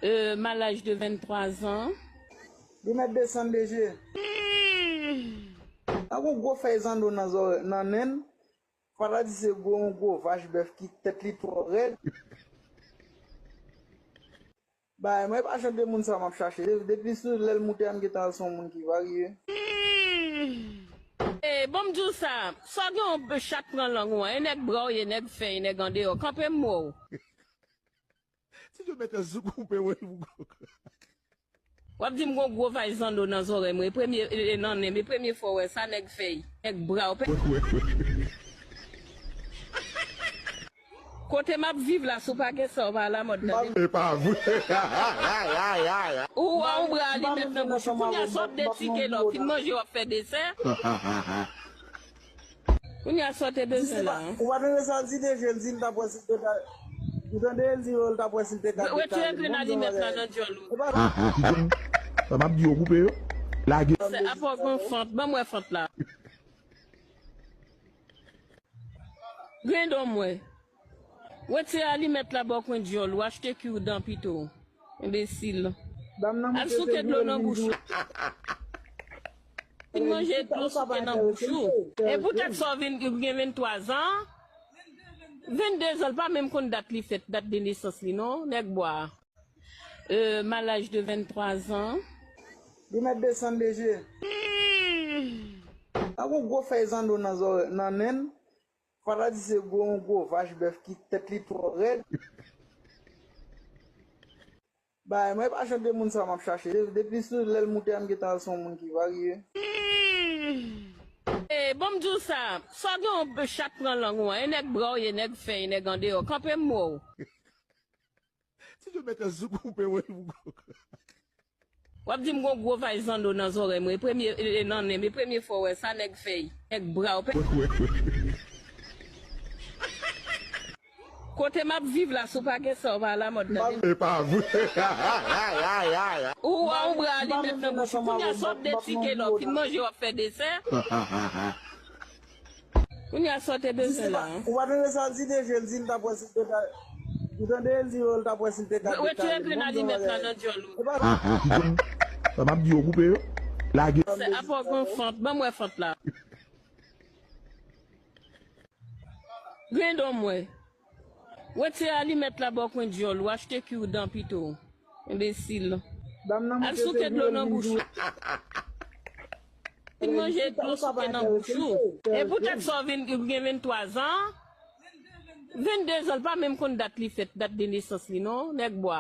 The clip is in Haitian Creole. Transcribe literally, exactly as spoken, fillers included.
Euh, m a laj de venntwa zan. Li mèt desann leje. Nan gon gwo fèy zanno nan zò, nan nen l. Fatra di se gwo, yon gwo vach bèf ki tèt li twò rèd. Bay, mwen pa jan de moun sa m ap chache. De-, depi sou lè l moute a, m gentan wè se yon moun ki varye. E, bon, m di w sa, sa w gen yon chat pran lang ou an, e nèg bra w ye, nèg fèy, nèg andeyò, kanpe m wè w. Ti Djo mèt sou koupe, wi. W ap di m gon gwo vach zanno nan zòrèy mwen, e premye, e, e, nan nen m, e premye fwa w wè sa, nèg fèy, nèg bra w. Kote m ap viv la, si w pa gen sa, w pa alamòd nan vil. E pa vre. Ou wè yon bra alimèt nan bouch ou, kounye a sa w ap detike la, w fin manje, w ap fè desè. Kounye a sa w te bezwen la, an? Ou pa tande sa l di deje, l di l t ap wè si l te ka, ou tande l di l t ap wè si l te ka. Retire grenn alimèt la nan dyòl ou. Sa m ap di yo koupe yo. Lage. Se apa w gen fant, ban m wè fant la. Grendon mwen. Retire alimèt la bò kwen dyòl ou, achte kiw dan pito. Enbesil. Al souke dlo nan bouch ou. Fin manje dlo souke nan bouch ou. E poutèt sa w vin gen venntwa zan? Vennde zan, l pa menm konn dat li fèt, dat de nesans li non, nèg bwa. Euh, m a laj de venntwa zan. Li mèt desann leje. Nan gon gwo fèy zanno nan zò, nan nen l. Fatra di se gwo, yon gwo vach bèf ki tèt li twò rèd. Bay, mwen pa jan de moun sa m ap chache. De-, depi sou lè l moute a, m gentan wè se yon moun ki varye. E, bon, m di w sa, sa w gen yon chat pran lang ou an, e nèg bra w ye, nèg fèy, nèg andeyò, kanpe m wè w. Ti Djo mèt sou koupe, wi. W ap di m gon gwo vach zanno nan zòrèy mwen, e premye, e, e, nan nen m, e premye fwa w wè sa, nèg fèy, nèg bra w. Kote m ap viv la, si w pa gen sa, w pa alamòd nan vil. E pa vre. Ou wè yon bra alimèt nan bouch ou, kounye a sa w ap detike la, w fin manje, w ap fè desè. Kounye a sa w te bezwen la, an? Ou pa tande sa l di deje, l di l t ap wè si l te ka, ou tande l di l t ap wè si l te ka. Retire grenn alimèt la nan dyòl ou. Sa m ap di yo koupe yo. Lage. Se apa w gen fant, ban m wè fant la. Grendon mwen. Retire alimèt la bò kwen dyòl ou, achte kiw dan pito. Enbesil. Al souke dlo nan bouch ou. Fin manje dlo souke nan bouch ou. E poutèt sa w vin gen venntwa zan? Vennde zan, l pa menm konn dat li fèt, dat de nesans li non, nèg bwa.